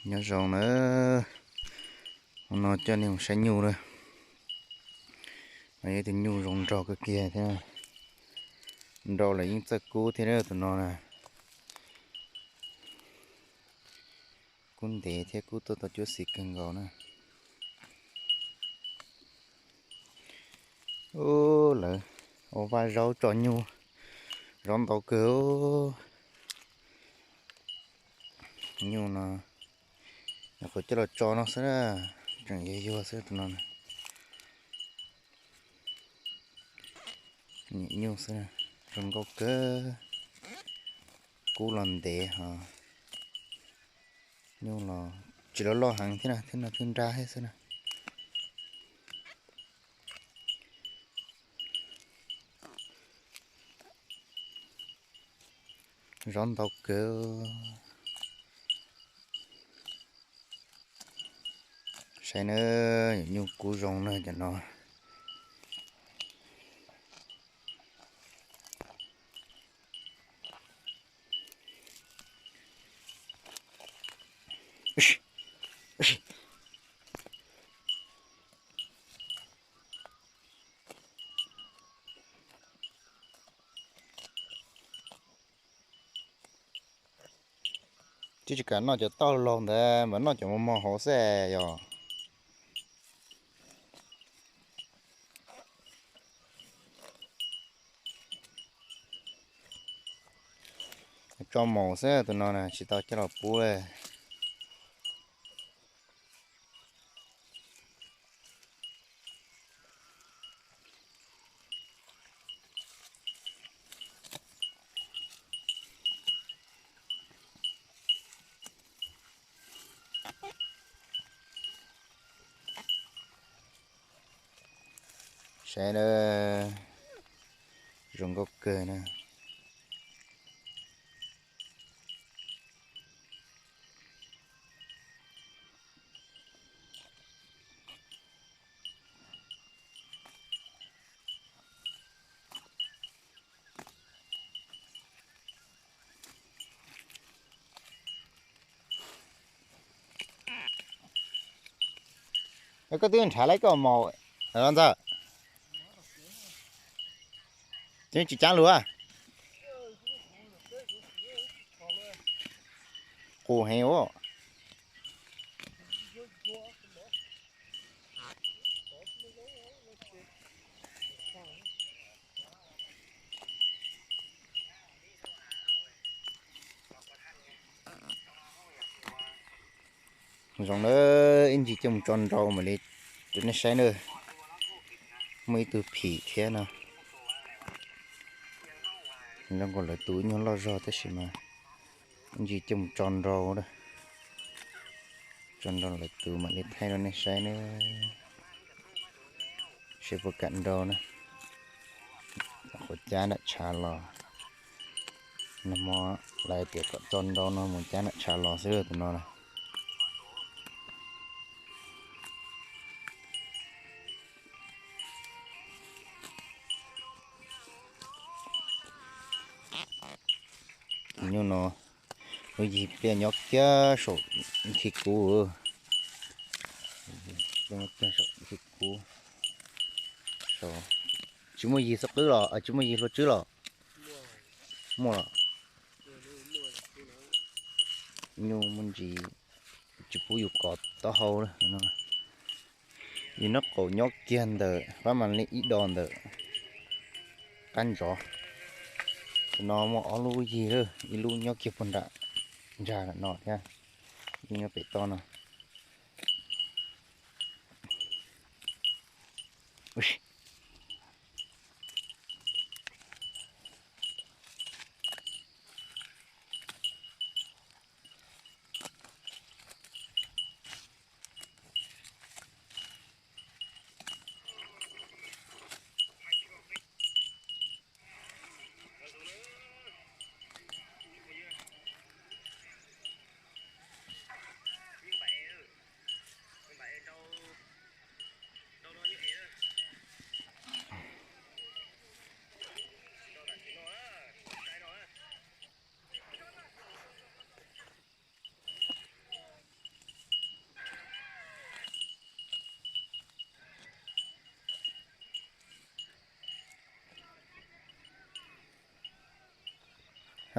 Nyob zoo na, hmo no coj nej mus saib nyuj na. No yog tus nyuj zoo nraug kawg kiag thiab. Nrau lawm yeej txawj kub thiab tus no na. Kub ntev thiab kub tuaj tau cuab xis kawg nkaus na. Ub, lawv ua vaj zaub tso nyuj, zaub ntau kawg. Nyuj no nyuam qhuav coj los tso no xwb na, tseem yuag yuag xwb tus no. Nyuam nyuj xwb, zoo nkauj kawg. Kub los ntev ho, nyuj los tsis loj loj heev thiab na, thiab no thiab nrab thiab xwb na. Zaub ntau kawg. Saib na, nyuj kub zoo na cov no. Twb tsis kam noj cov tauj laug ntawd mas noj cov mos mos hauv xwb yog. Tso maum xwb tus no na, tsis tau coj los pub li. Saib na, zoo nkauj kawg na. Koj twb nrhav lawm koj maum los ntxawm. Twb tsis cab lug. Qus heev os. Zoo na, ib ntsis coj mus tso nrau mam li rau nej saib na. Muaj ib tug phim thiab no. Zoo nkaus lawv tus ib nyuag loj zog tab sis mas ib ntsis coj mus tso nrau, tso nrau lawv tus mam li thaij rau nej saib na. Seb puas kam nrau na. Qhuav cab nram tshav los. Nag hmo lawv tias kom tso nrau no mus cab nram tshav los xwb tus no na. Nyuj no lub yig pliaj nyob kiag saum nthi kub. Nyob kiag saum nthi kub. Tsis muaj yig xub qwb los tsis muaj yig hlua tswb los? Muaj los. Nyuj muaj ntsis, tsis pub yus kov taub hau lawm no. Yus nraub qaum nyob kiag ntawm pab mas li ib do ntawm qab ntsov. Tus no muaj ob lub yig lawm, ib lub nyob kiag puag nram ntsag no thiab, ib lub nyob pem toj no.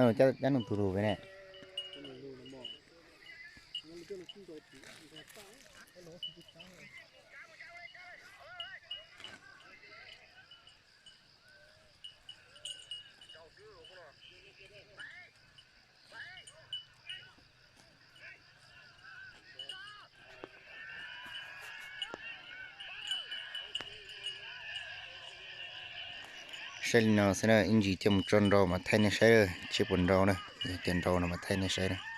Cab noog tus lug pem ne. Saib li no xwb na, ib ntsis coj mus tso nrau mas thaij nej saib, saib puas nrau na, yog tias nrau no mas thaij nej saib na.